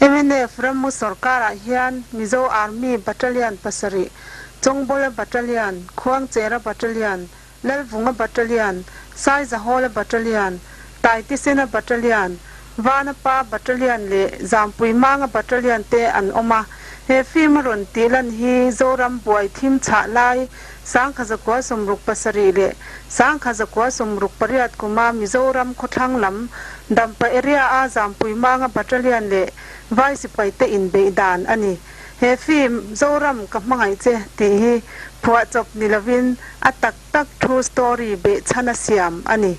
Mnf rammu sorkarah hian Mizo Army Battalion pasarih, Chawngbawla Battalion, Khuangchera Battalion, Lalvunga Battalion, Saizahawla Battalion, Taitisena Battalion, Vanapa Battalion leh Zampuimanga Battalion te an awm a. He film a rawn tih lan hi Zoram buai thim chhah lai 1967 leh 1968 kuma Mizoram khawthlang lam Dampa area-a Zampuimanga Battalion leh Vai sipaite inbeih dan a ni. He film, Zoram ka hmangaih che tih hi phuahchawp ni lovin a tak tak true story behchhana siam a ni.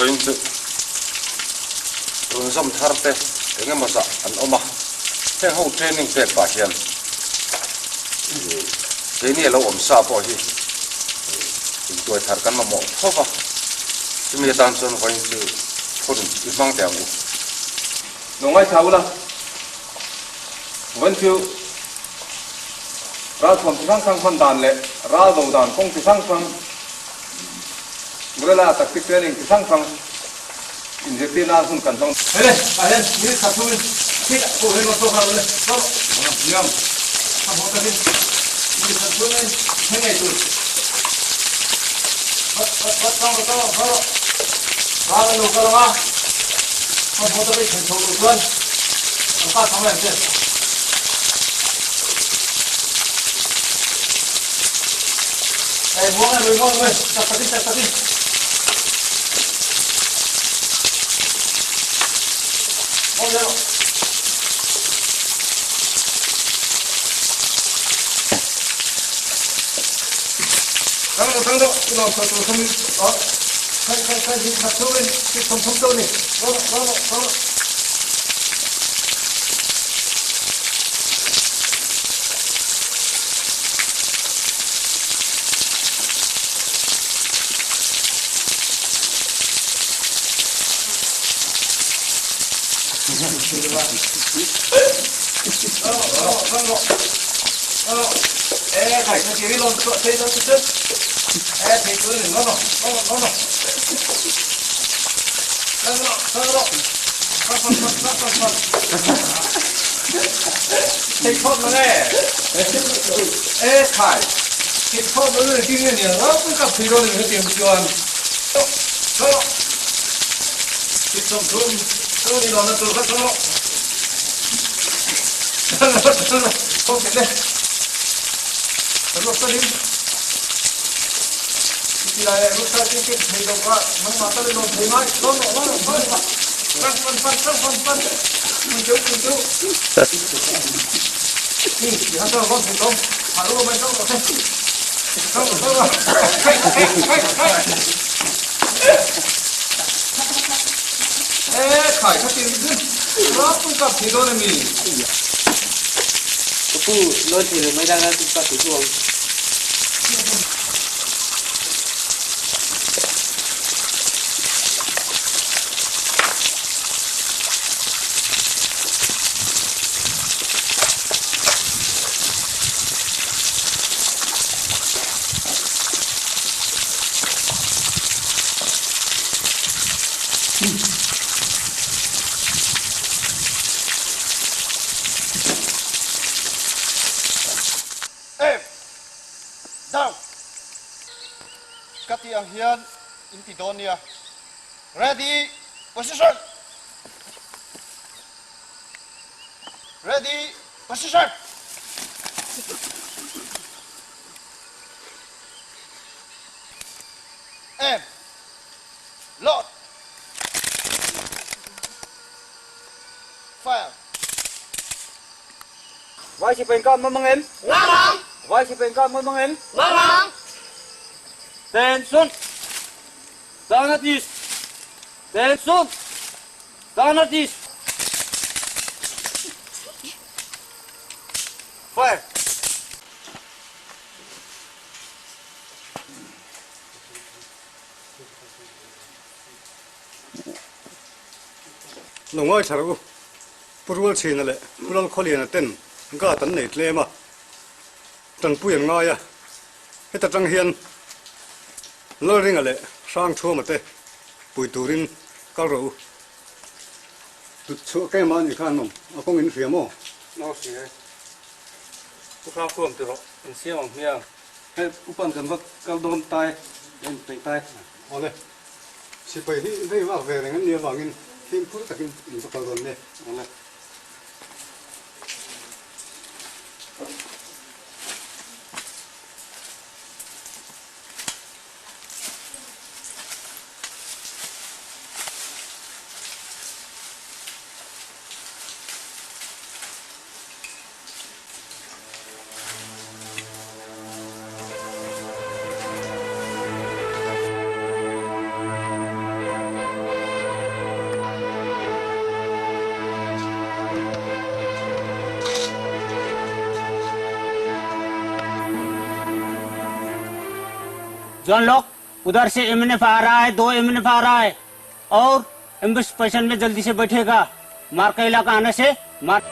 Vawiin chu rawn zawm thar te eng emaw zah an awm a, heng ho training pek pah hian keini a lo awm sa pawh hi intuai thar kan mamawh tho va, chumi atan chuan vawiin chu hun i hmang teh ang u. Lo ngaithla ula, vawiin chu ralthuam chi hrang hrang hman dan leh ral do dan kawng chi hrang hrang, Guerrilla tactic training chi hrang hrang inzirtir nan hun kan hmang. Hele, ah hian minute khat chhungin thik ah pawh hian rawn chhuak nghal ule, rawh rawh, niam, a hmuh takin minute khat chhungin thleng ngei tur. Vat vat vat tang rawh tang rawh rawh rawh, ral an lo kal ang a, a hmuh takin thlen chho loh chuan an kah chang mai ang che. Ê, muang em ơi, muang em ơi, chặt chặt đi, chặt chặt đi. Muang em. Thang đâu, thang đâu, cái lò sờ sờ không đó. Khai khai khai thì chặt xuống lên, cái không không đâu này. Đó đó đó. Em! Down! Ka tih ang hian in ti dawn nia. Ready! Position! Ready, position! Aim! Load! Fire! Vai sipai in kap mang em? Vai sipai in kap mang em? Tension! Down at ease! Tension! Down at ease! Fire! Lo ngai thar u, Pu Rualchhina leh Pu Lalkhawliana ten guard an nei tlem a, tanpui an ngai a, heta tang hian Lalringa leh Hrangthuama te pui turin kal rawh u. Tut chhuah kema anih khan awm a kawng in hria maw? Aw hria e. Pu Hrangthuam ti rawh, in siam ang hmiang. Hei upan kan va kal dawn tai a in peih tai. Awle, sipai hi vei vak ve reng an nih avangin fimkhur takin in va kal dawn nia. Awle. John लोग उधर से एमएनएफ आ रहा है, 2 एमएनएफ आ रहा है और ambush position में जल्दी से बैठेगा। मार का इलाका आने से मार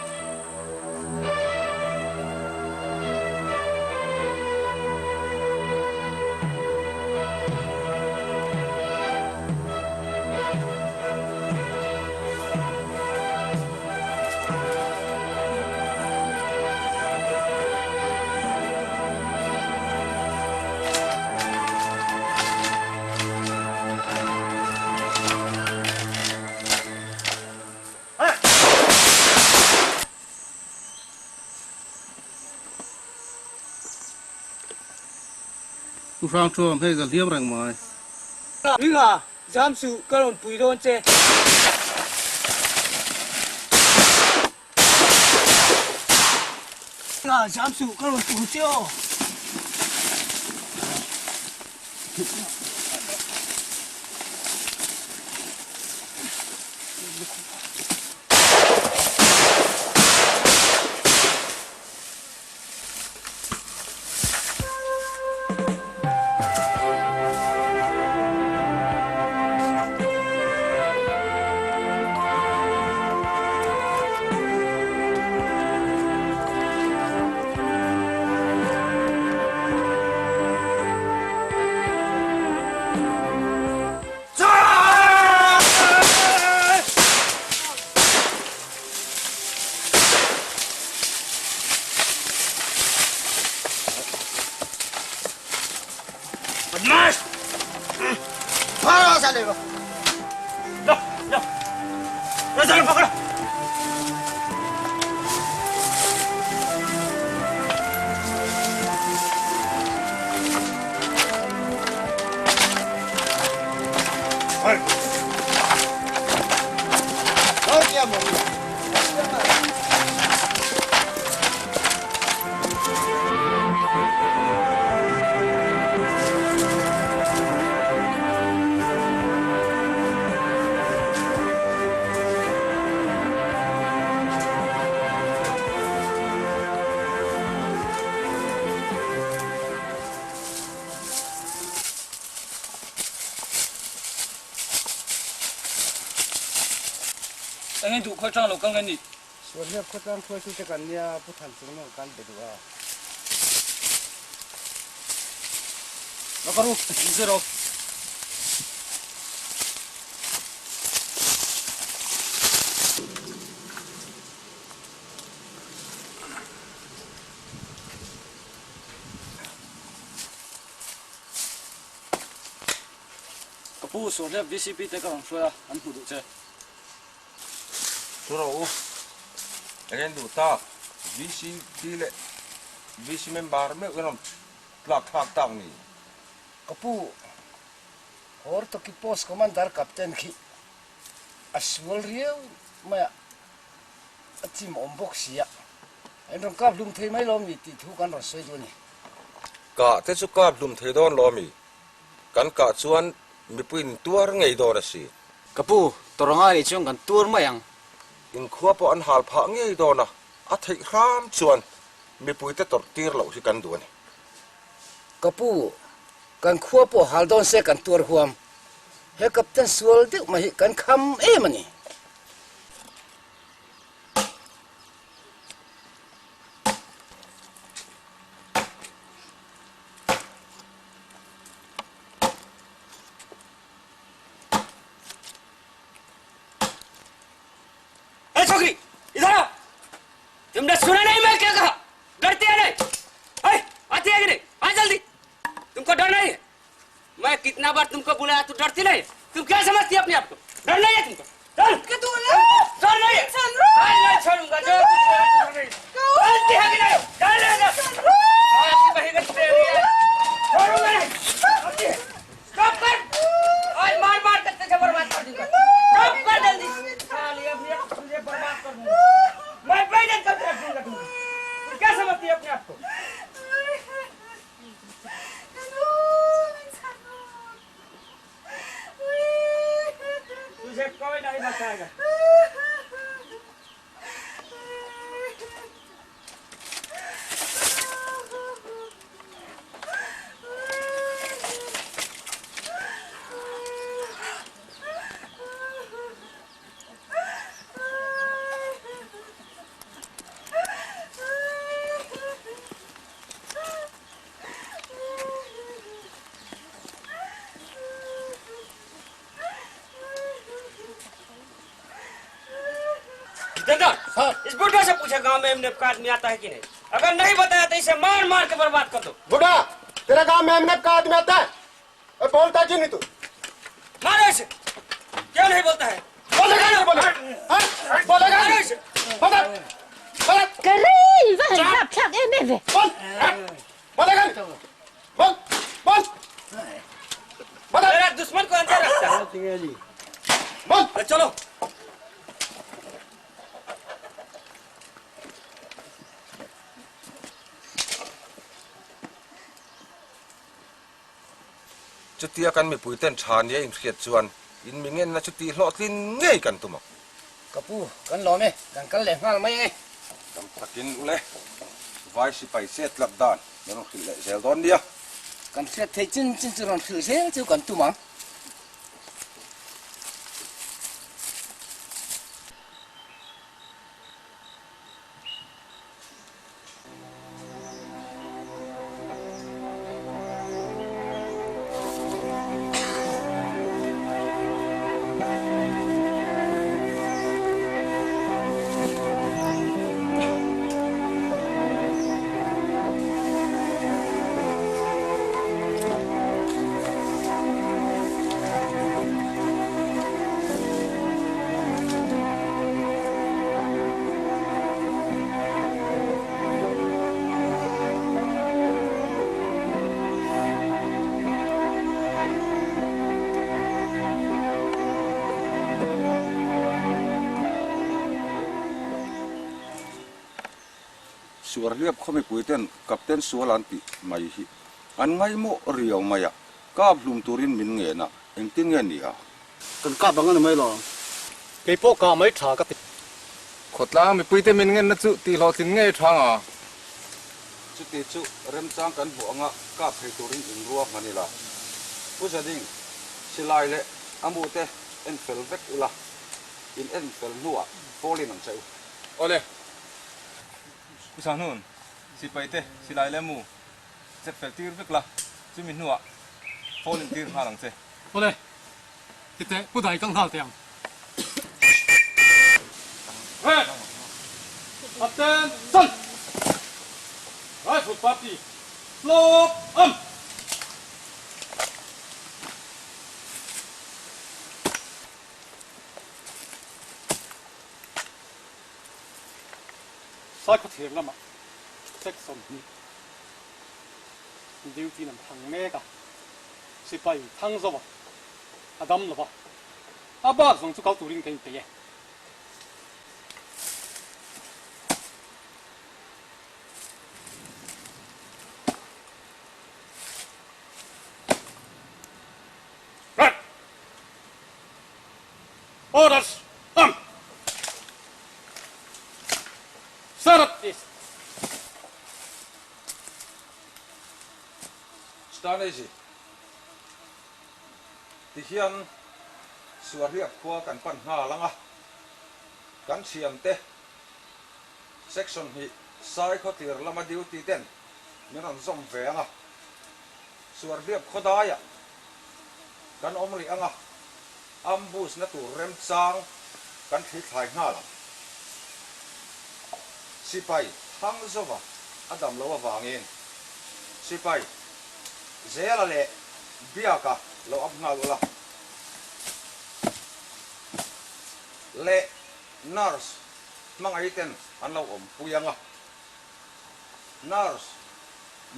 Pu Hrangthuam, hei ka hliam reng mai. Ringa, zam suh, ka rawn pui dawn che. Ringa, zam suh, ka rawn pui che aw. Eng duh khawtlang lo kal nge ni? Sualhliap khawtlang khuaitu te kan nia Pu Than Chung no kan be duh a. Lo ka ru, zero. Ka pu Sualhliap VCP te ka rawn hruai a, an hmu duh che. Thu rawh u. Eng en duh tak VCD leh VC member meuh in rawn tlak thlak tak ni. Ka pu, Hortoki Post Commander Captain khi a sual riau mai a, a chim awm bawk si a, a inrawn kap hlum thei mai lo mi tih thu kan rawn sawi duh a ni. Kah te chu kap hlum thei dawn lo mi? Kan kah chuan mipuiin tuar ngei dawn a si. Ka pu, Tawranga nih chuan kan tuar mai ang. Inkhua pawh an hal phah ngei dawn a, a theih hram chuan mipuite tawrh tir loh hi kan duh a ni. Ka pu, kan khua pawh hal dawn se kan tuar huam. He Captain sual deuh mai hi kan kham em a ni. ए छोकरी इधर आओ तुमने सुना नहीं मैं क्या कहा डरती है नहीं ए, आती है कि नहीं आ जल्दी तुमको डर नहीं है मैं कितना बार तुमको बुलाया तू डरती नहीं तुम क्या समझती है अपने आप को डर नहीं है तुमको डर डर नहीं है आज नहीं छोड़ूंगा जो डरती है कि नहीं डर नहीं है। आज बही तेरी है। छोड़ूंगा नहीं डरती है। स्टॉप कर आज मार मार कर तुझे बर्बाद कर दूंगा स्टॉप कर जल्दी साली अभी तुझे बर्बाद कर दूंगा मैं बैठन करके रख दूंगा तुमको तुम क्या समझती है अपने आप को तुझे कोई नहीं बचाएगा जितेंद्र इस बुढ़े से पूछे गांव में एमनेप का आदमी आता है कि नहीं अगर नहीं बताया तो इसे मार मार के बर्बाद कर दो बुढ़ा तेरा गांव में एमनेप का आदमी आता है और बोलता क्यों नहीं तू मारो इसे क्यों नहीं बोलता है बोलेगा नहीं बोलेगा हाँ? बोलेगा मारो नहीं इसे बोले बोले Karei, va han rap thlak em em ve. बोल हाँ? बोलेगा नहीं बोल बोल बोले मेरा दुश्मन को अंदर रखता है बोल अरे चलो Chutia kan mipui ten tha nia inhriat chuan in mi ngenna chuti hlawhtlin ngei kan tum ang. Ka pu, kan lawm e, kan kal leh nghal mai e. Tam takin ule, vai sipai chet tlak dan min rawn hrilh leh zel dawn nia. Kan hriat theih chin chin chu rawn hrilh zel chu kan tum ang. Suarhliap khaw mipui ten Captain Sual an tih mai hi an ngaihmawh riau mai a, kap hlum turin min ngen a, engtin nge ni a? Kan kap ang a ni mai lo. Kei pawh kah mai tha ka ti. Khawtlang mipuite min ngenna chu tihhlawhtlin ngei tha nga. Chuti chu remchang kan hmuh anga kap thei turin inrua hman ila. Pu Zading, silai leh a mute en fel vek ula, in en fel hnuah Pauline ang che u. Awle, Pu Sanghun, sipaite silai leh a mu Chek fel tir vek la, chumi hnuah phone in tir nghal ang che. Awle, titeh pu dai kal nghal teh ang. Red! Attention! Rifle party, slope on! Saikhawthir lamah section hnih duty in an thlang mek a, sipai thang zo a, a dam lo va, a bak zawng chu kal turin ka inpeih e. Right! Orders! Arm! Set up this! Stanezi, Tihian Suahriak khua kan pan nghal ang a, kan thiante section hnih Saikhawtlir lama duty ten min rawn zawm ve ang a, Suahriak khawdaiah kan awm rih ang a, ambush na tur remchang kan thli thlai nghal ang. Sipai thang zova a dam lo avangin Sipai Zela leh Biaka lo up nghal ula. Leh nurse hmangaih ten an lo awm pui ang a. Nurse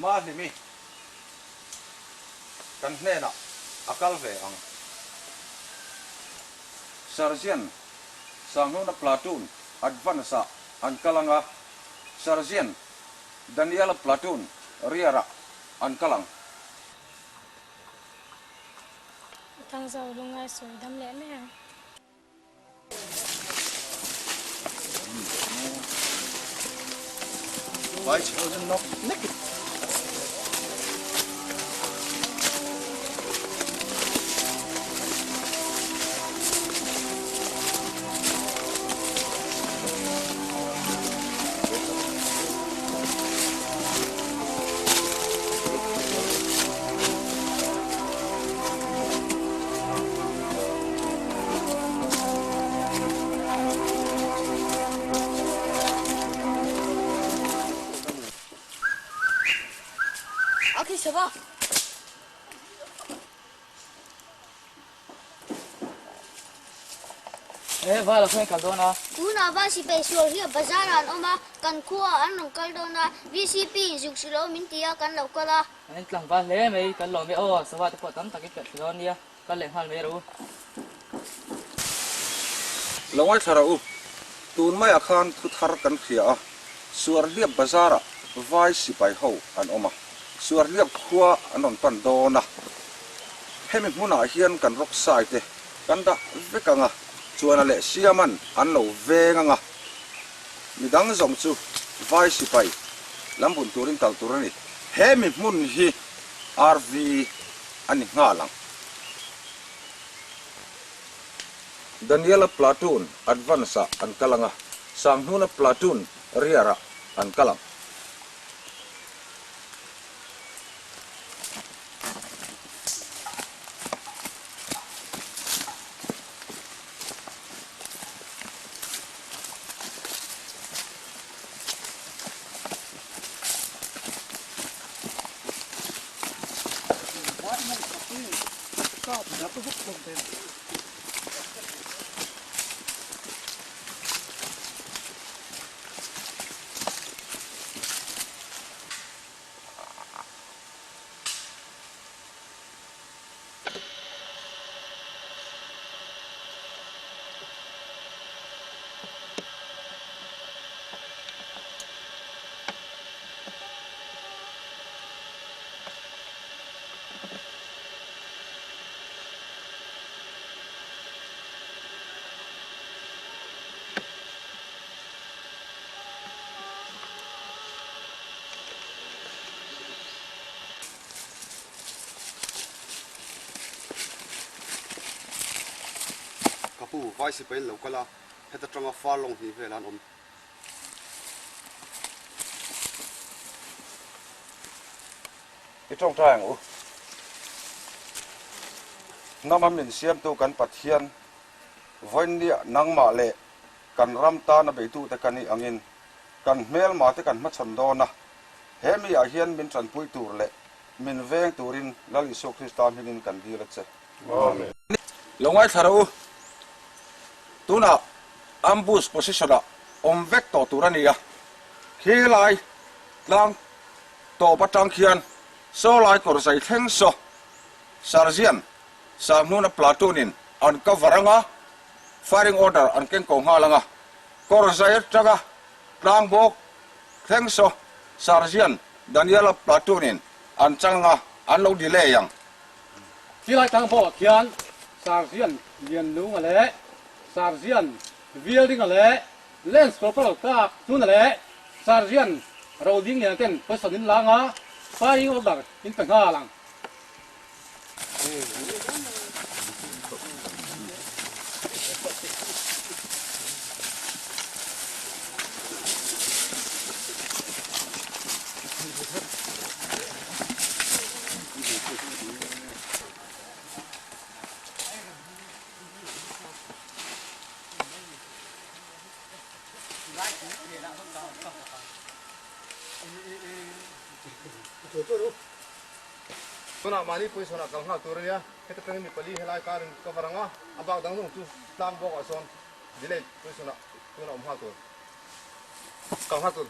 Mahlimi kan hnenah a kal ve ang. Sergeant Sanghuna Platoon advance-ah an kal ang a, Sergeant Daniela Platoon rear-ah an kal ang. Thangzo lungai sawi dam leh mai ang. Tunah va sipai sual hi bazar ah an awm a, kan khua ah an rawn kal dawn a, VCP in zuk hrilh lo min ti a, kan lo kal a. An intlangval hle mai, kan lawm e aw, sava te pawh tam tak i perh thla dawn nia, kal leh nghal mai rawh u. Lo ngaithla rawh u, tun maiah khan thu thar kan hria a, Suarhliap bazar ah vai sipai ho an awm a, Suarhliap khua an rawn pan dawn a, hemi hmunah hian kan rawk sai te kan dah vek ang a, chuan a leh siaman an lo veng ang a, midang zawng chu vai sipai lam bun turin kal tur a ni. Hemi hmun hi RV a ni nghal ang. Daniela platoon advance-ah an kal ang a, Sanghnuna platoon rear-ah an kal ang. Ka pu, vai sipai in lo kal a, heta tanga far lawng hnih vel an awm. I tawngtai ang u. Hnama min siamtu kan Pathian, vawiinniah nangmah leh kan ram tana beitute ka nih angin kan hmelmate kan hmachhawn dawn a, he miah hian min tanpui tur leh min veng turin Lal Isua Krista hmingin kan dil a che. Amen. Lo ngaithla rawh u. Tunah ambush position ah awm vek tawh tur a ni a. Khi lai tlang tawp atang khian saw lai kawr zai thleng saw Sergeant Sanghnuna platoon in an cover anga, firing order an keng ko nghal anga, kawr zai atanga tlang bawk thleng saw Sergeant Daniela platoon in an chang anga, an lo delay ang. Khi lai tlang bawkah khian Sergeant Lianlunga leh Sergeant Vieldinga leh Lance Corporal Clark Hnuna leh Sergeant Rodingliana ten position in la anga, firing order in pe nghal ang. Tunah mahni position ah kal nghal tur a nia, heta tangin mi pali helai karin cover ang a, a bak dang zawng chu tlang bawk ah sawn delayed position ah tunah awm nghal tur, kal nghal tur.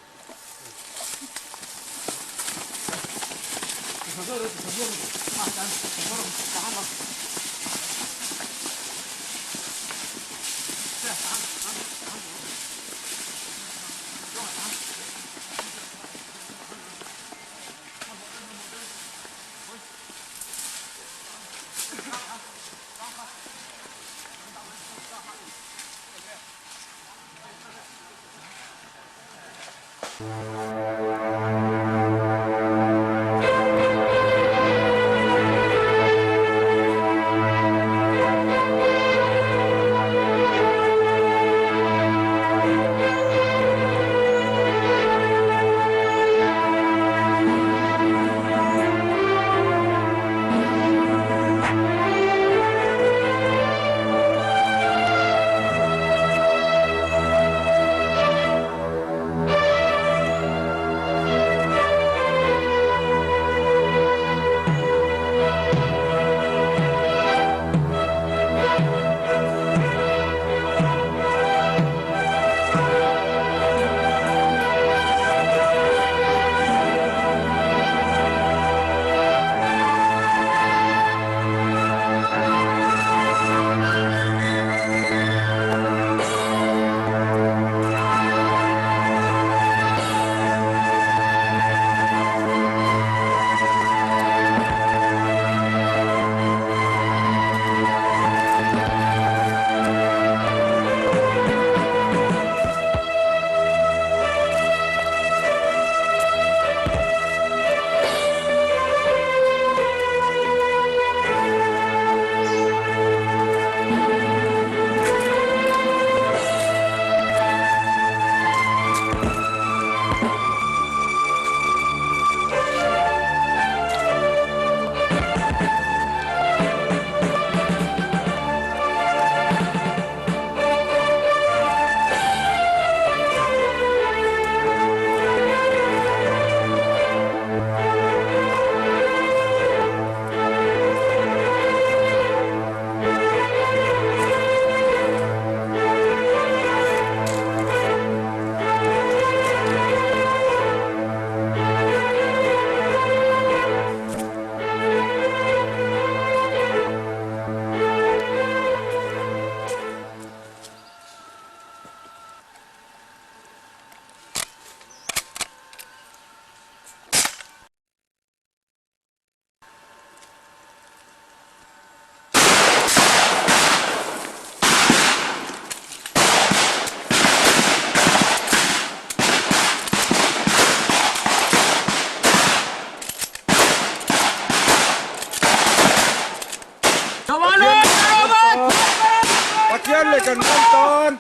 Pathian leh kan ram tan.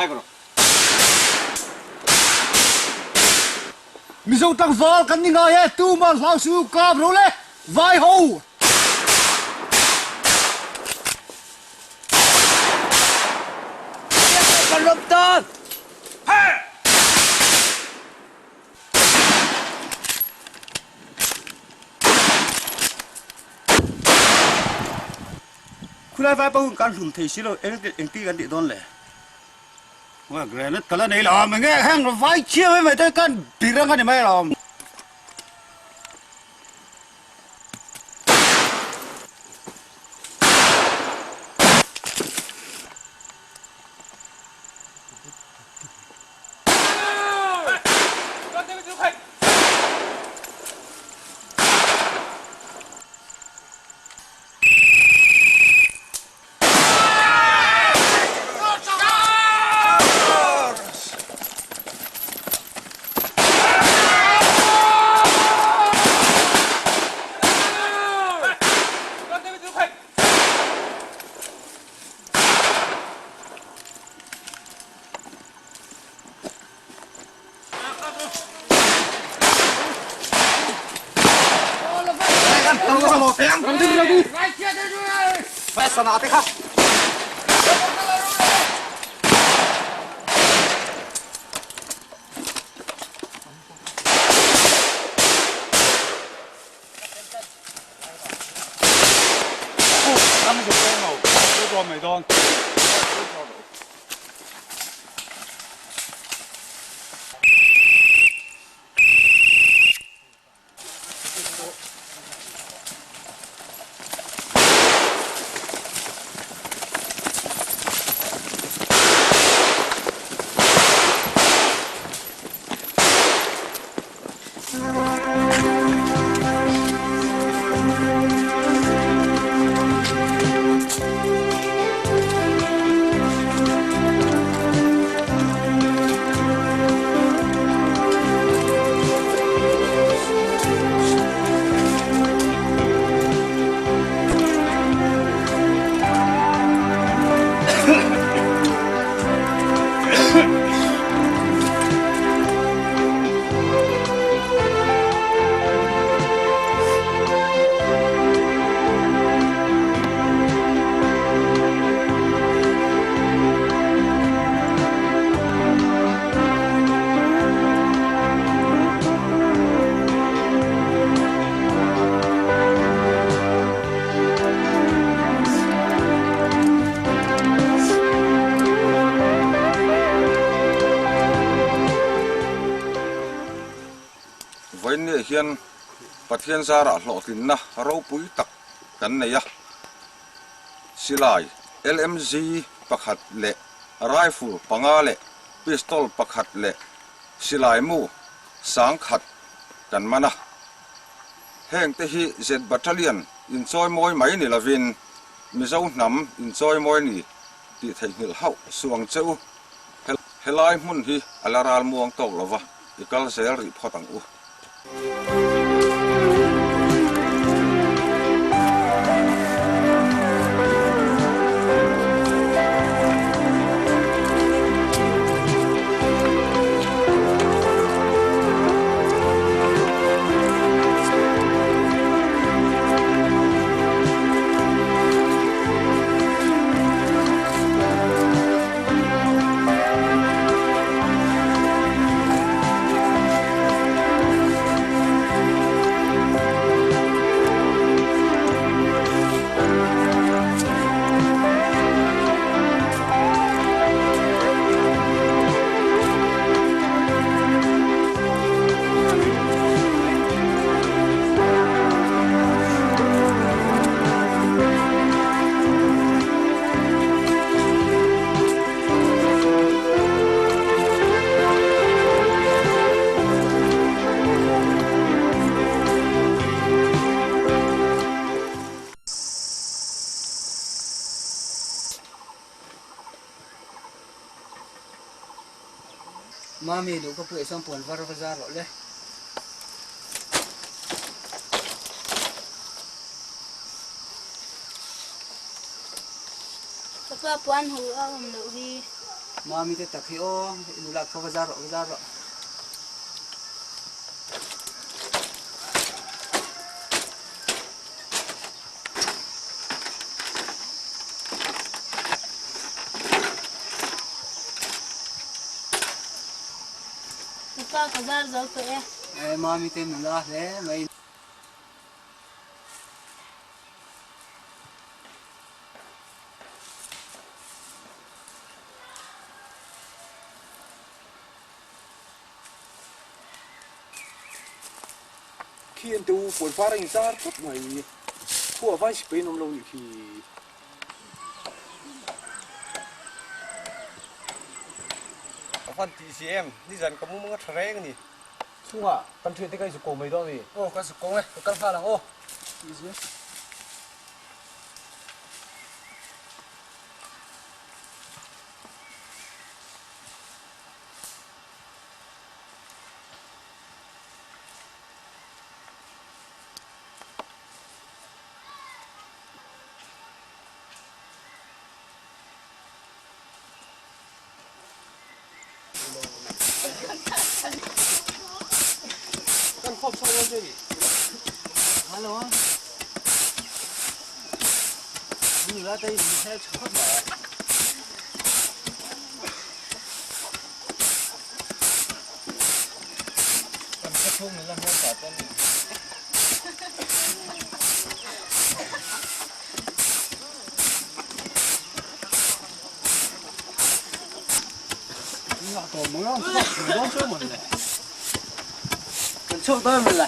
Fire karo. Mizo tlangval kan ni ngai e, tuman hlau su kap ro le, vai ho! Kan rawm tawn! Khulai vai pawhin kan hlum thei si lo, engti kan tih dawn le? Granite ka la nei lo a, enge heng vai chhia mai mai te kan bir ang a ni mai alawm. Vawiinniah hian Pathian zarah hlawhtlinna ropui tak kan nei a, silai LMG pakhat leh rifle panga leh pistol pakhat leh silai mu sangkhat kan man a. Heng te hi Z Battalion inchawimawi mai ni lovin Mizo hnam inchawimawi ni tih theihnghilh hauh suh ang che u. Helai hmun hi a la ral muang tawk lova, i kal zel rih phawt ang u. Mami duh ka puih chuan puan var va zar rawh le. Papa puan hu a awm loh hi. Mami te tak hi aw, i nula kha va zar rawh, va zar rawh. Ka pa ka zar zo tawh e. E Mami te nula hle mai. Khi an te u puan var a inzar tawp mai. Khua vai sipai an awm lo nih khi. Ka van tih si em, nizan ka mumang a tha reng a ni. Chhungah kan thiante ka inzuk ko mai dawn a ni. Aw ka zuk ko e, ka kal nghal ang aw. Tih zia. Kan khawp chho dawn che ni. Hello. Nula te in hel tha khawp mai. Kan khaw chhung nula hmel tha te an ni. Kan chhuak dawn maw le.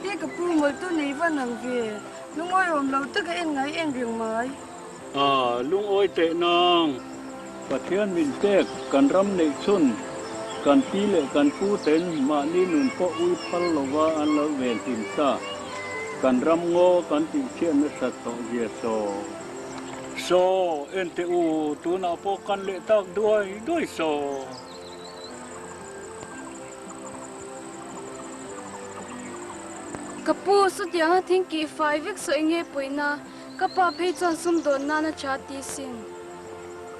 He ka pu mawlh tu nei van ang ve, lungawi awm lo taka en ngai en reng mai. A lungawi teh nang. Pathian min pek kan ram neih chhun kan pi leh kan pu ten mahni nun pawh ui phal lova an lo ven hlim sa. Kan ram ngaw kan tih chhiat nasat tawh zia saw. Saw, en teh u, tunah pawh kan leh tak duai duai saw. Ka pu, sawtianga thing kih fai vek saw enge pawina, ka pa phei chuan sumdawn nan a tha ti sin.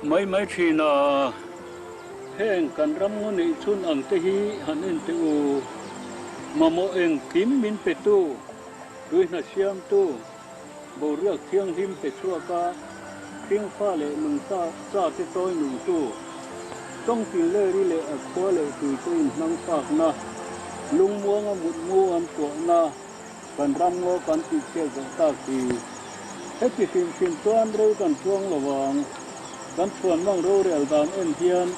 Mai mai thin a, heng kan ram ngaw neih chhun ang te hi han en teh u, mamawh engkim min pe tu, tui hna siam tu, boruak thianghlim pe chhuak a, hringfa leh nungcha cha te chawi nung tu, Chawngtinleri leh a khua leh tui te inhmang pakna, lungmuanga mutmu an tuahna, kan ram ngaw kan tihchhiat zawh tak hi. Heti hrim hrim chuan rei kan chuang lo vang, kan chhuanmang rorel dan en hian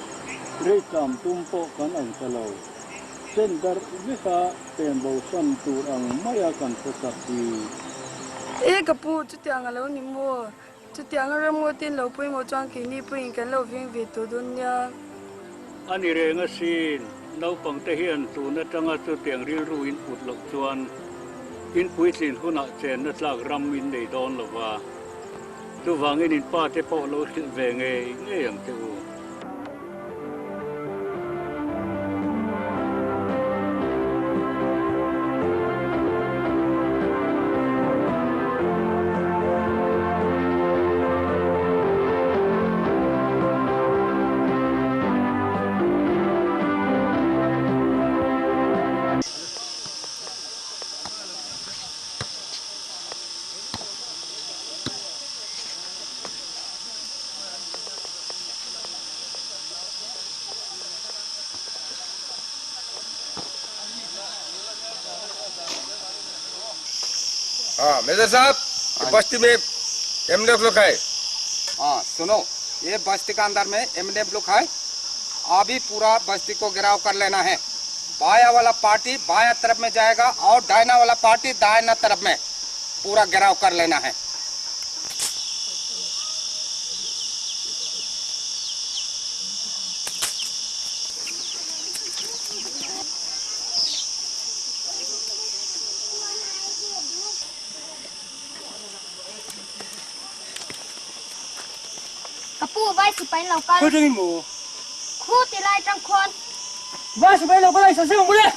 rei cham tum pawh kan ang ta lo. Chen darh veka pem bosan tur ang maia kan khawsak hi. E ka pu, chutiang a lo ni maw? Chutianga ramngaw te in lo pawimawh chuan keini pawhin kan lo veng ve tawh dawn nia. A ni reng asin, naupangte hian tun atanga chutiang rilru in put loh chuan in puitlin hunah chenna tlak ram in nei dawn lo va, chuvangin in pa te pawh lo hrilh ve ngei ngei ang che u. हाँ मेजर साहब ये बस्ती में एमडीएफ लोग है। हाँ सुनो, ये बस्ती का अंदर में एमडीएफ लोग है, अभी पूरा बस्ती को घेराव कर लेना है। बाया वाला पार्टी बाया तरफ में जाएगा और दाहिना वाला पार्टी दाहिना तरफ में पूरा घेराव कर लेना है। Ka pu vai sipai lo kal. Khoi tangin maw? Khu ti lai tang khuan. Vai sipai lo kal ai sa seng bule.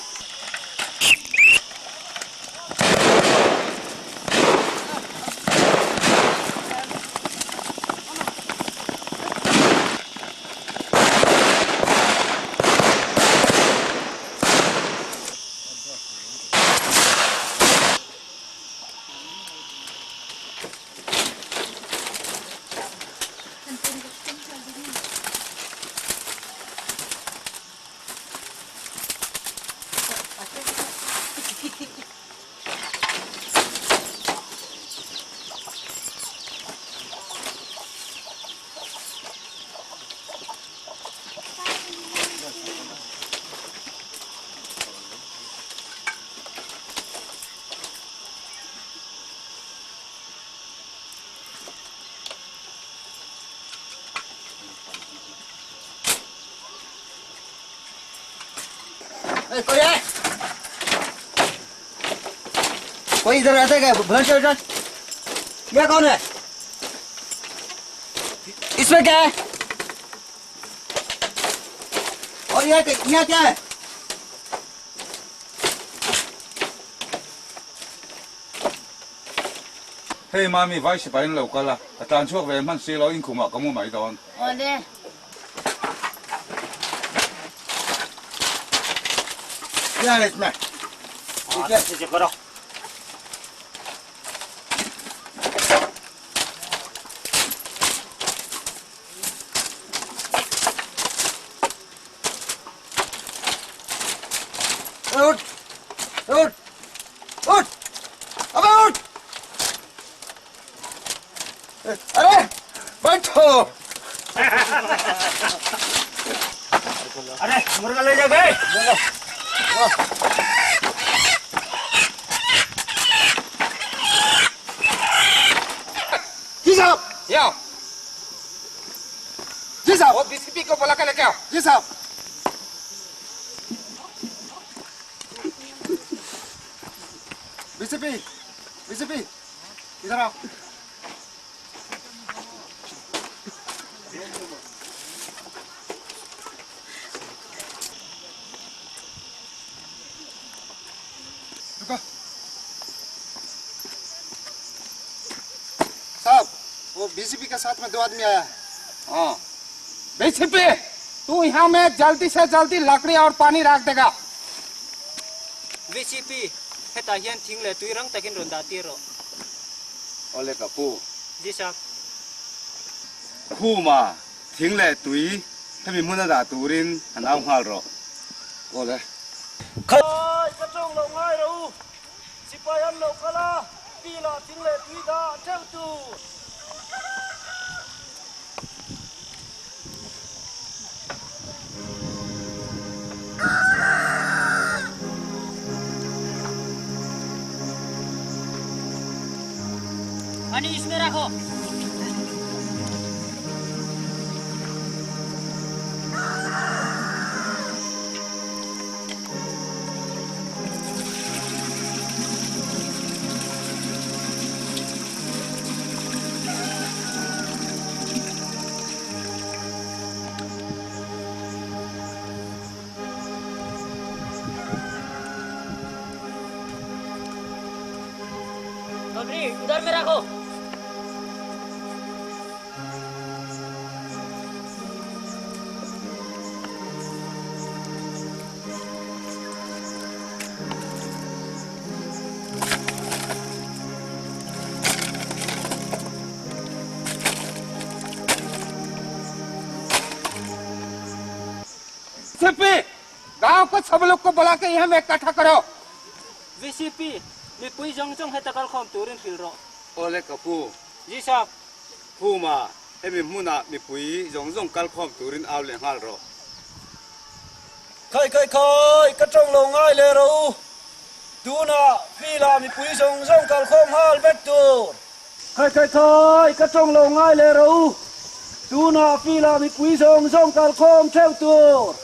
कोई है? कोई इधर रहता है क्या? भर चल चल। यह कौन है? इसमें क्या है? और यह क्या है? Hei mami vai sipai in lo kal a, ka tlan chhuak ve hman si lo in khumah ka mu mai dawn. Awle. क्या है इसमें? चेक करो। उठ उठ उठ, अबे उठ, अरे बैठो। अरे मुर्गा ले जा गए। जी साहब। ये आओ। जी साहब। वो बीसीपी को बुला के लेके आओ। जी साहब। बीसीपी, बीसीपी, इधर आओ। रुको। साहब, वो बीसीपी के साथ में 2 आदमी आया है। हाँ बीसीपी, तू यहाँ में जल्दी से जल्दी लकड़ी और पानी रख देगा। BCP, heta hian thing le tui rang takin rawn dah tir rawh. Awle ka pu. Ji sahab. Khuma thing le tui hemi hmun a dah turin an au nghal rawh. Awle. Khai ka tawng lo ngai ro u. Sipai an lo kal a, pila thing le tui dah theuh tur. पानी इसमें रखो। चौधरी उधर में रखो। सीपी गांव को सब लोग को बुला के यहाँ में इकट्ठा करो। VCP mipui zawng zawng heta kal khawm turin hrilh rawh. Awle ka pu. Ji sahab. Khuma hemi hmunah mipui zawng zawng kal khawm turin au leh nghal rawh. Khai khai khai, ka tawng lo ngai leh rawh u. Tunah field-ah mipui zawng zawng kal khawm nghal vek tur. Khai khai khai, ka tawng lo ngai leh rawh u. Tunah field-ah mipui zawng zawng kal khawm theuh tur.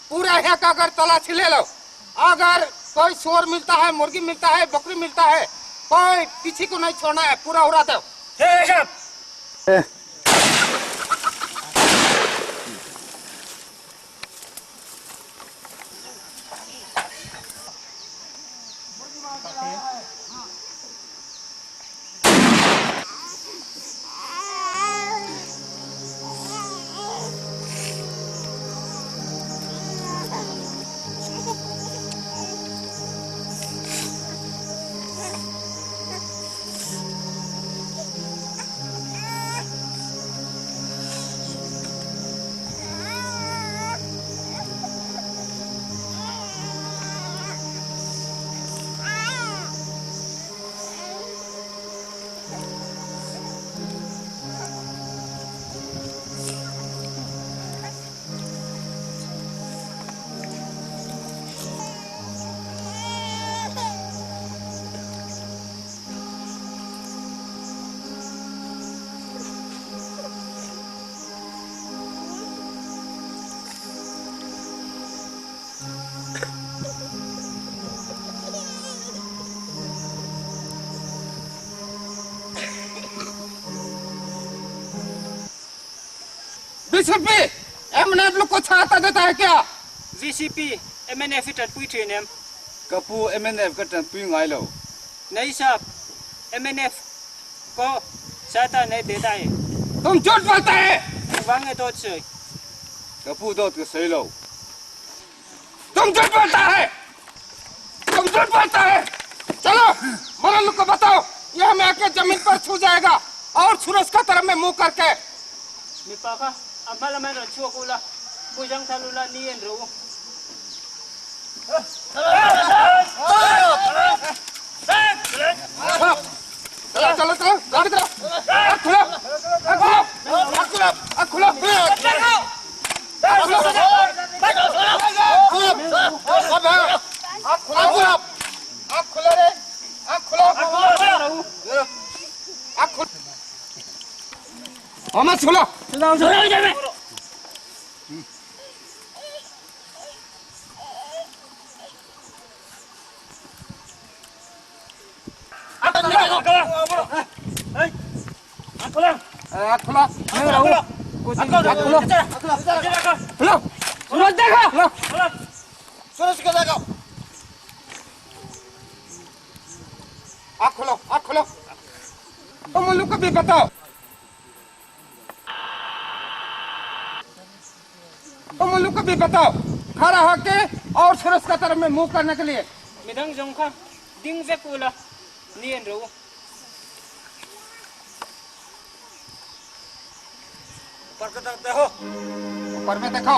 पूरा है का अगर तलाशी ले लो, अगर कोई शोर मिलता है, मुर्गी मिलता है, बकरी मिलता है, कोई किसी को नहीं छोड़ना है, पूरा उड़ा दो। बीसीपी एमएनएफ लोग को छाता देता है क्या? बीसीपी एमएनएफ टनपुई ट्रेन है। कपू एमएनएफ का टनपुई ngai लो। नहीं साहब, एमएनएफ को सहायता नहीं देता है। तुम झूठ बोलता है। वांगे दो से। कपू दो तो सही लो। तुम झूठ बोलता है, तुम झूठ बोलता है। चलो मोरल लोग को बताओ, यह हमें आके जमीन पर छू जाएगा और सूरज का तरफ में मुंह करके। मिपाका अम्बाला मैं रचुआ कोला बुजंग थालुला नियन रो। चलो चलो चलो गाड़ी तरफ खुलो खुलो खुलो खुलो रे खुलो खुलो अमा खुलो Pulang. आँख खोलो आँख खोलो खोलो सूरज देखो सूरज को देखो आँख खोलो आँख खोलो तुम लोग को भी बताओ तुम लोग को भी बताओ खड़ा होके और सूरज का तरफ में मुंह करने के लिए Midang zawng kha ding vek ula ni en ro. ऊपर का तरफ देखो ऊपर में देखो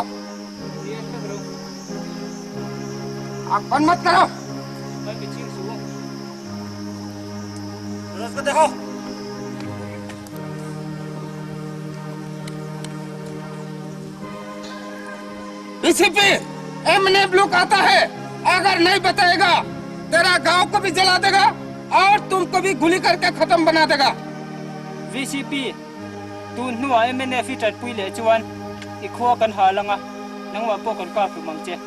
आँख बंद मत करो सूरज को देखो बीसीपी एमने ब्लू आता है अगर नहीं बताएगा तेरा गांव को भी जला देगा और तुमको भी गोली करके खत्म बना देगा VCP tun hnuah MNF i tanpui leh chuan i khua kan hal anga nangmah pawh kan kap hlum ang che.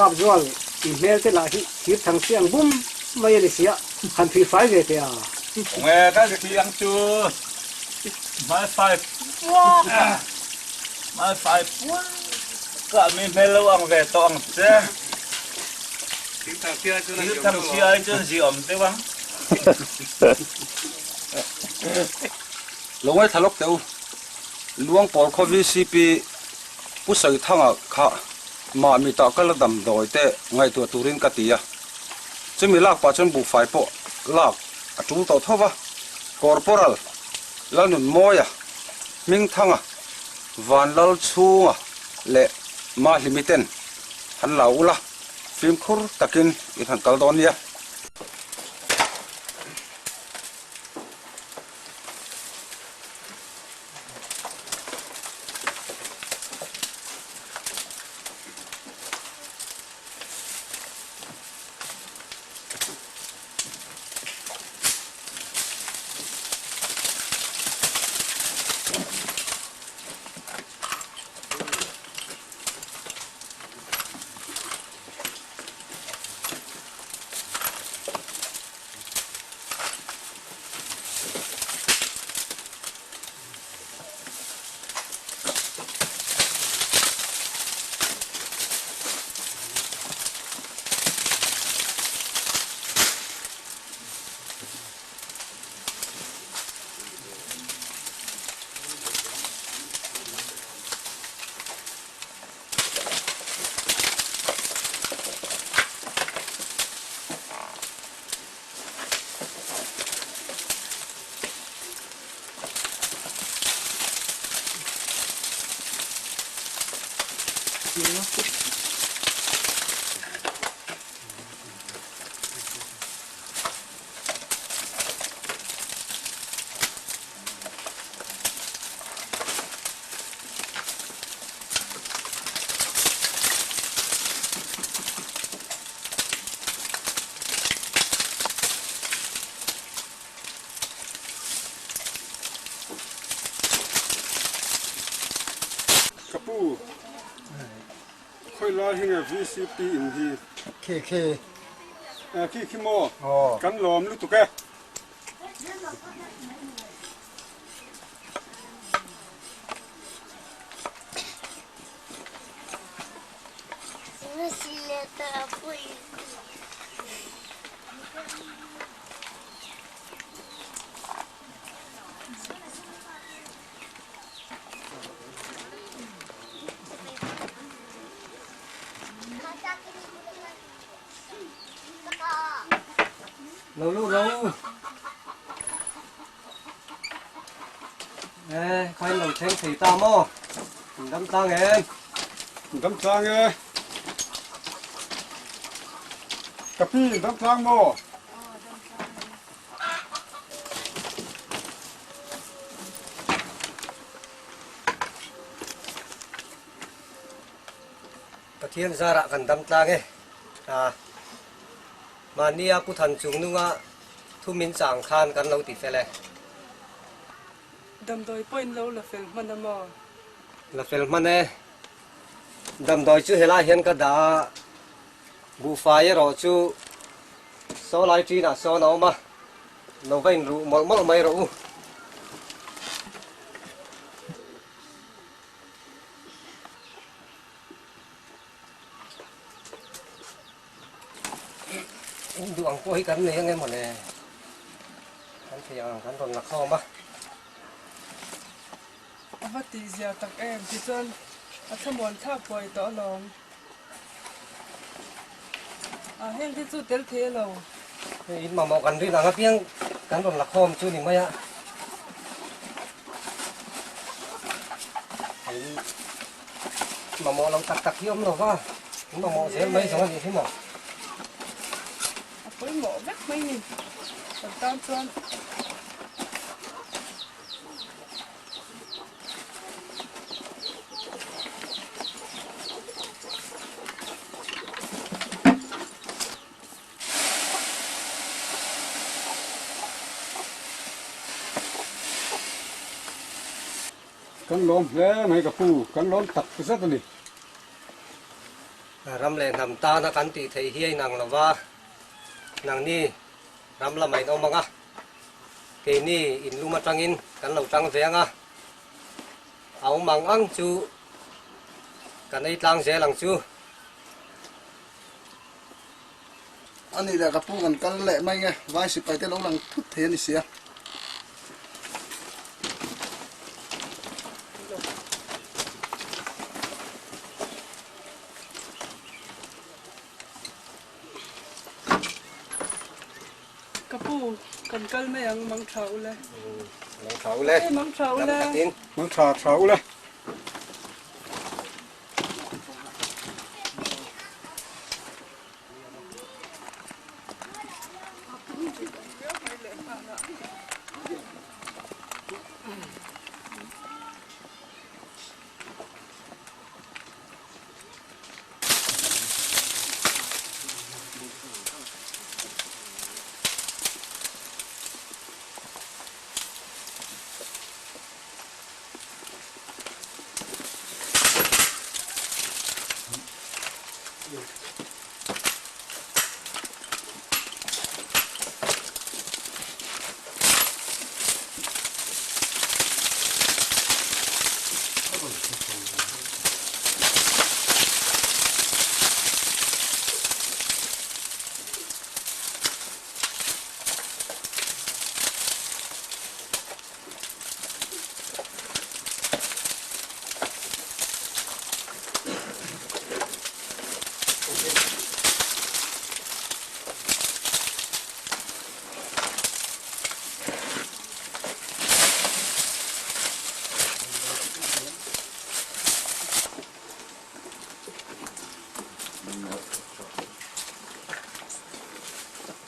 Kap zual i hmel te lah hi thir thang si ang bum mai a ni si a, han phih fai ve teh a. Nge ka thli ang chu hmai fai puak hmai fai puak ka mi hmel lo ang ve tawh ang che. Thir thang si ai chuan zi awm deuh ang. Lo ngaithla lawk teh u, Luangpawl khaw VCP Pu Sawithanga kha Mahni tah kal a damdawi te ngaihtuah turin ka ti a, chumi lak pah chuan buhfai pawh lak a tul tawh tho va, Corporal Lalnunmawia, Hmingthanga, Vanlalchhunga leh Mahlimi ten han la ula, fimkhur takin in han kal dawn nia. Ka pu, khawi lai hi nge VCP in hi? Khi khi. Khi khi maw? Kan lawm lutuk e. Lo lut ro. E, khain lo thleng thei ta maw? In dam tlang em? In dam tlang e. Ka pi in dam tlang maw? Pathian zarah kan dam tlang e. A, mahnia Pu Than chung nunga thu min chang khan kan lo ti fel e. Damdawi pawh in lo la fel hman a maw? La fel hman e. Damdawi chu helai hian ka dah a, buhfai erawh chu saw lai ṭinah sawn a awm a, lo va inruh mawlh mawlh mai rawh u. In duh ang pawh hi kan nei ang em mawle? Kan thei ang kan rawn la khawm a. A va tih zia tak em tichuan a thlamuan thlak buai tawh alawm. A heng te chu tel thei alo. Hei in mamawh kan rin ang apiang kan rawn la khawm chu ni mai a. In mamawh lo tak tak hi awm lo va, in mamawh zel mai zawng a nih hi maw. A pawimawh vek mai ni kan tan chuan. Kan lawm hle mai ka pu, kan lawm tak zet a ni. Ram leh hnam tana kan tih theih hi a inang lo va, nangni ram lamah in awm ang a. Keini in lum atangin kan lo tang ve ang a, a awm ang ang chu kan ei tlang zel ang chu. A nih leh ka pu kan kal leh mai nge, vai sipai te lo lang thut thei a ni sia. Ka pu, kan kal mai ang, mang tha u le. Mang tha u le. Mang tha u le. Mang tha tha u le.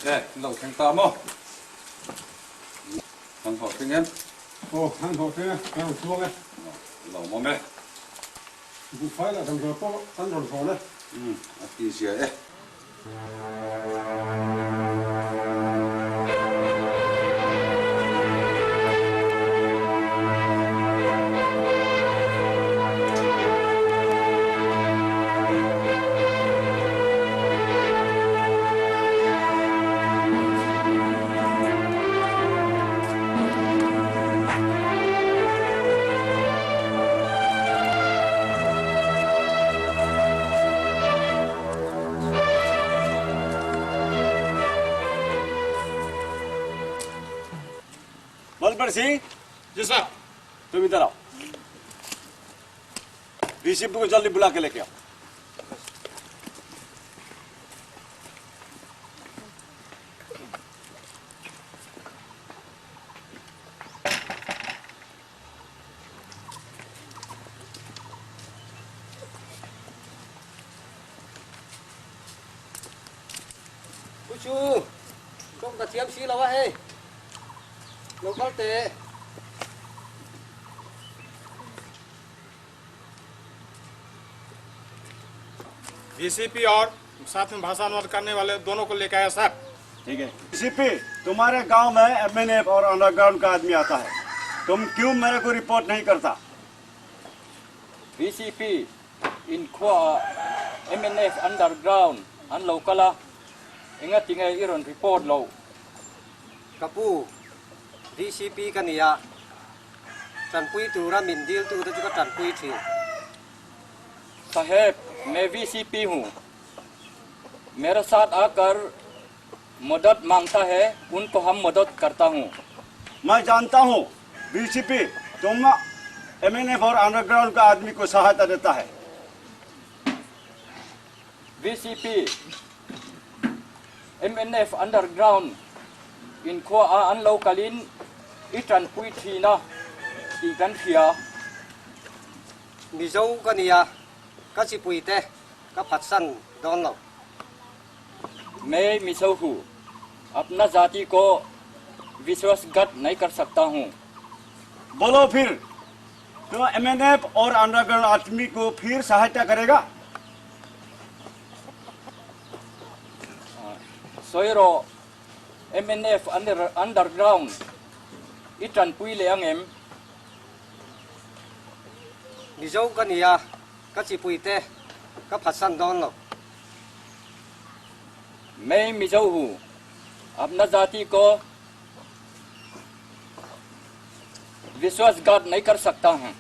E, lo thleng ta maw? Kan hlawh thleng em? Aw, kan hlawh thleng e, kan rawn tluang e. Lo mawm e. Buhfai leh damdawi pawh kan rawn hlawn e. Umm, a ti zia e. Gabbar Singh ji sir तुम इधर आओ डीसीपी को जल्दी बुला के लेके आओ Pu Chu, tawng ka thiam si lo a hei. Lo kal teh. DCP और साथ में भाषा अनुवाद करने वाले दोनों को लेकर आया साहब ठीक है डीसीपी तुम्हारे गांव में एमएनएफ और अंडरग्राउंड का आदमी आता है तुम क्यों मेरे को रिपोर्ट नहीं करता VCP in khua MNF underground an lo kal a, enga tinge i rawn report lo? Ka pu, VCP ka ni a, tanpui tura min dil tu te chu ka tanpui thin. Saheb, मैं VCP हूँ। मेरे साथ आकर मदद मांगता है उनको हम मदद करता हूँ। मैं जानता हूँ बीसीपी तुम एमएनएफ और अंडरग्राउंड का आदमी को सहायता देता है VCP MNF underground in khua a an lo kalin i tanpui thin a tih kan hria. Mizo ka nia, ka chipui te ka phatsan dawn lo. मैं मिसो हूँ अपना जाति को विश्वासघात नहीं कर सकता हूँ बोलो फिर तो एमएनएफ और अंडरग्राउंड आदमी को फिर सहायता करेगा Soiro MNF under underground i tanpui leh ang em? Mizo ka nia, ka chipui te ka phatsan dawn lo. मैं मिजो हूँ अपना जाति को विश्वासघात नहीं कर सकता हूँ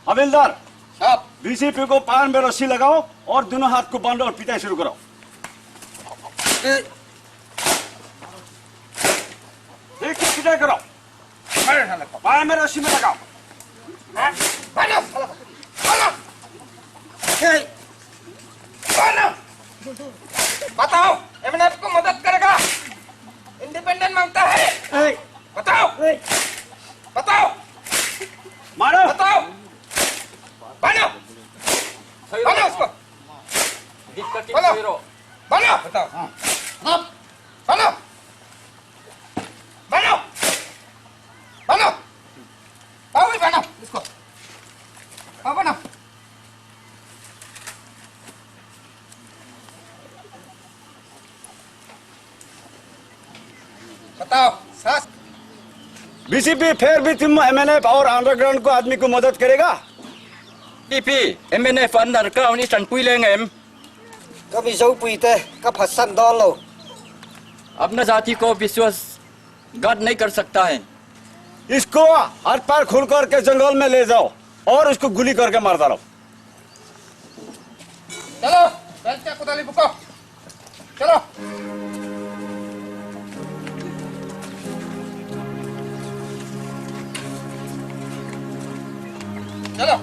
हविलदार साहब बीसीपी को पान में रस्सी लगाओ और दोनों हाथ को बांधो और पिटाई शुरू करो देखिए पिटाई करो पान में रस्सी में लगाओ बताओ एमएनएफ को मदद करेगा इंडिपेंडेंट मांगता है बताओ बताओ मारो बताओ बनो बनो उसको बनो बनो बताओ बनो बनो बनो आओ बनो इसको आओ बनो बताओ सास बीसीपी फिर भी तुम एमएनएफ और अंडरग्राउंड को आदमी को मदद करेगा PP MNF underground i tanpui leh ang em? Ka Mizo pui te ka phatsan dawn lo. अपना जाति को विश्वासघात नहीं कर सकता है इसको हाथ पैर खोल करके जंगल में ले जाओ और उसको गोली करके मार डालो चलो चलते कुदाली बुको चलो चलो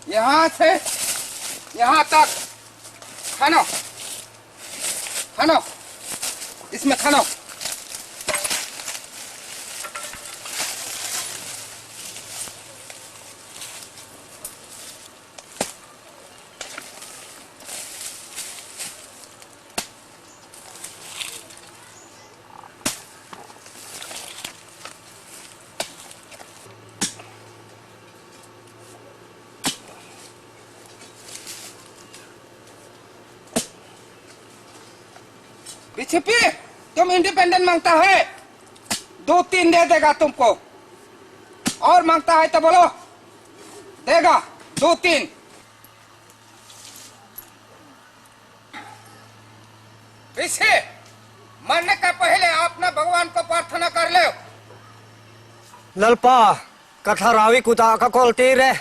यहाँ से यहाँ तक खानो खानो इसमें खानो बीजेपी तुम इंडिपेंडेंट मांगता है दो तीन दे देगा तुमको और मांगता है तो बोलो देगा दो तीन पीछे मरने के पहले अपना भगवान को प्रार्थना कर ले Lalpa, ka thlarau i kutah ka kawl tir e.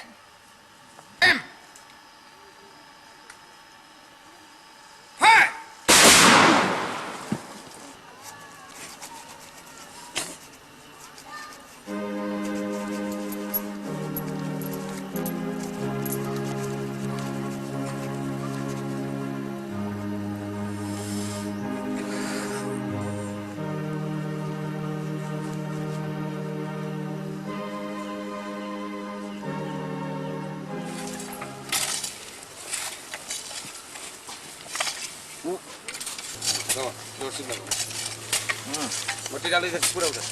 मट्टी डालो इधर पूरा उधर।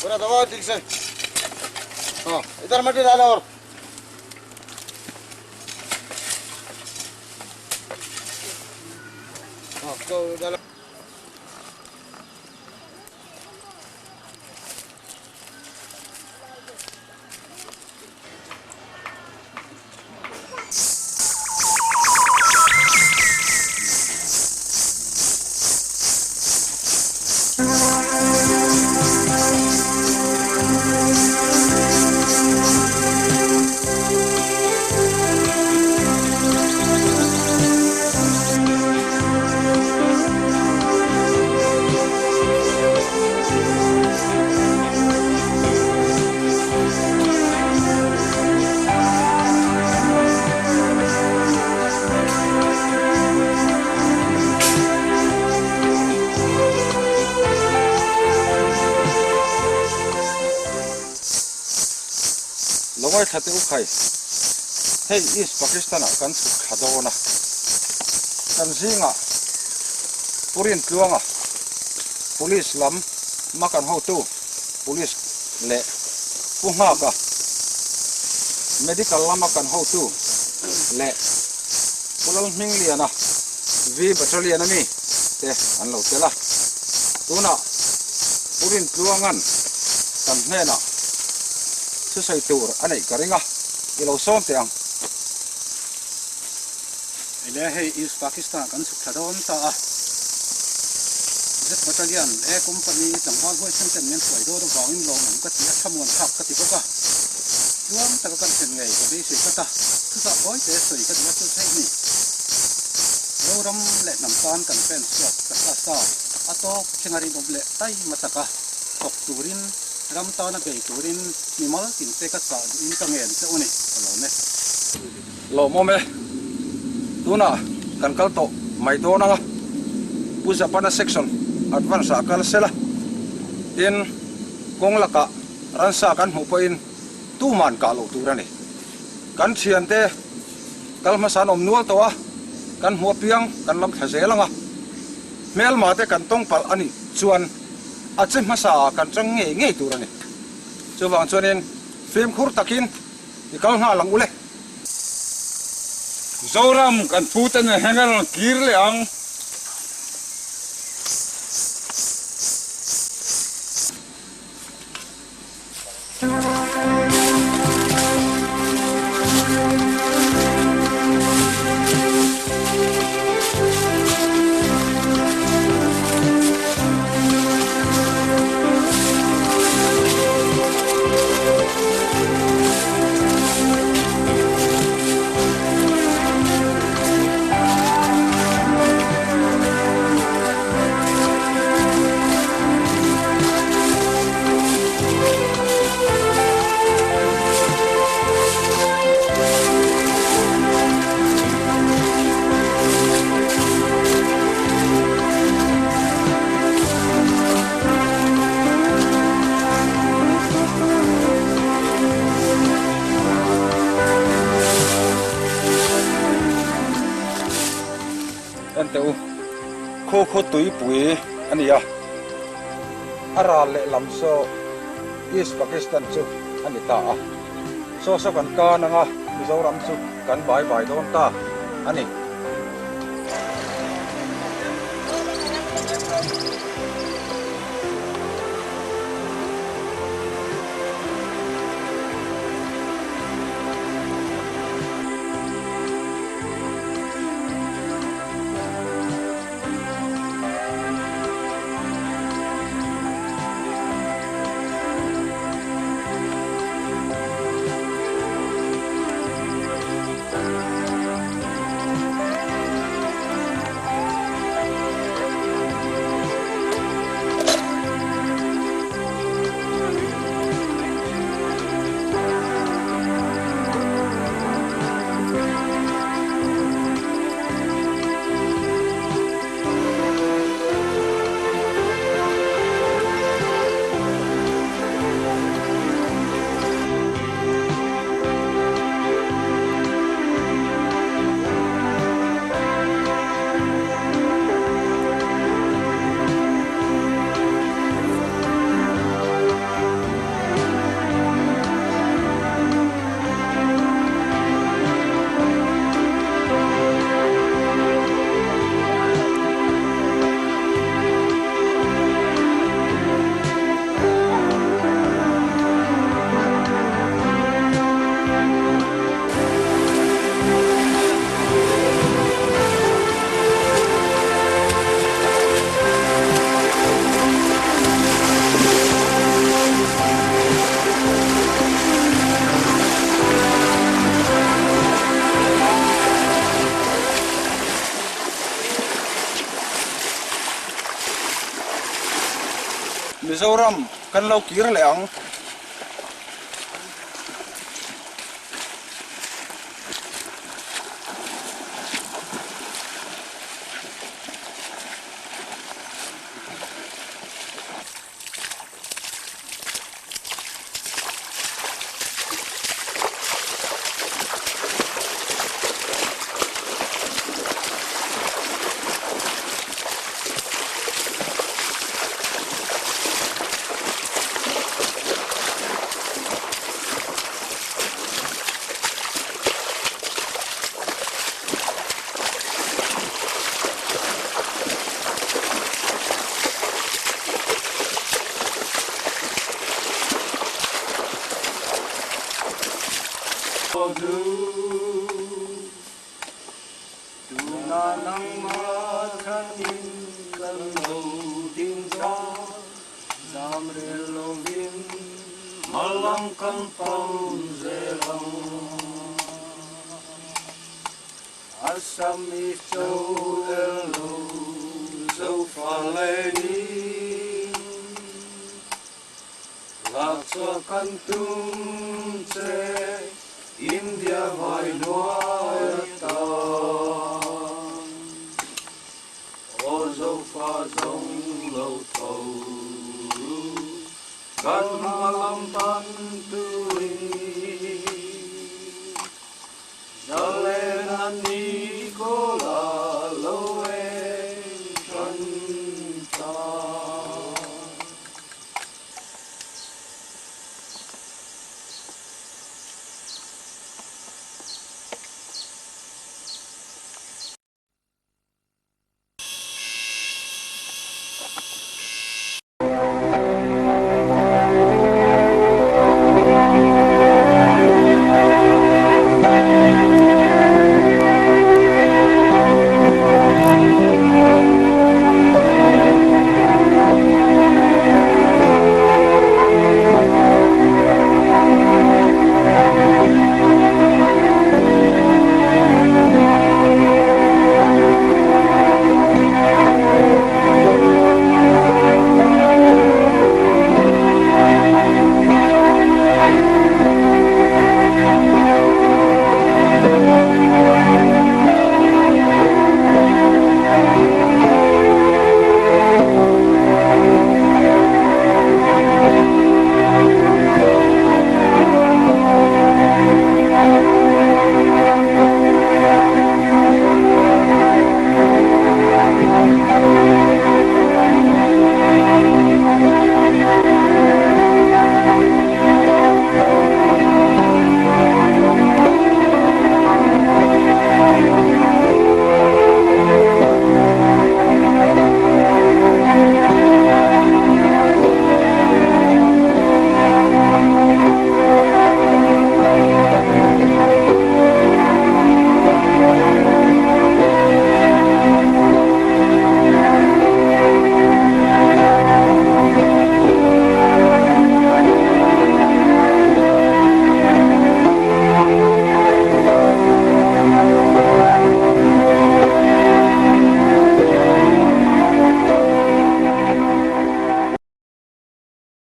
पूरा दबाओ ठीक से। हाँ, इधर मट्टी डालो और हाँ, तो डालो। Lo ngaithla teh u khai, hei East Pakistan ah kan chhuk thla dawn a, kan zingah Purin tluanga Police lam hma kan hotu Police leh Pu Nghaka Medical lama kan hotu leh Pu Lalhmingliana V Battalion ami te an lo tel a, tunah Purin tluangan kan hnenah thusawi tur a neih ka ring a, i lo sawm teh ang. Ele hei East Pakistan ah kan chhuk thla dawn ta a, Z Battalion A Company tlangval huaisen ten min hruai dawn avangin lawmawm ka ti a, thlamuan thlak ka ti bawk a, tluang taka kan thlen ngei ka beisei tlat a, thuchah tawi te sawi ka duh a chu hei ni. Zoram leh hnam tan kan pen chhuak ta sa sa a tawk thlenga rinawm leh taima taka thawk turin Ram tana bei turin mimal tin te ka chah duhin ka ngen che u ni, ka lawm e. Lawmawm e, tunah kan kal tawh mai dawn anga Pu Zapana section advance ah kal sela, tin kawng lakah ransa kan hmuh pawhin tuman kah loh tur a ni. Kan thiante kal hmasa an awm nual tawh a, kan hmuh apiang kan lam thla zel anga hmelma te kan tawng palh a nih chuan A che hmasa ah kan chang ngei ngei tur a ni. Chuvang chuanin fimkhur takin i kal nghal ang ule. Zoram kan pute nen hian kan rawn kir leh ang. Enteh u, khu khu tuipui a ni a, a ral lehlam saw East Pakistan chu a ni ta a. Saw saw kan kan anga Mizoram chu kan bai bai dawn ta a ni. Mizoram kan lo kir leh ang.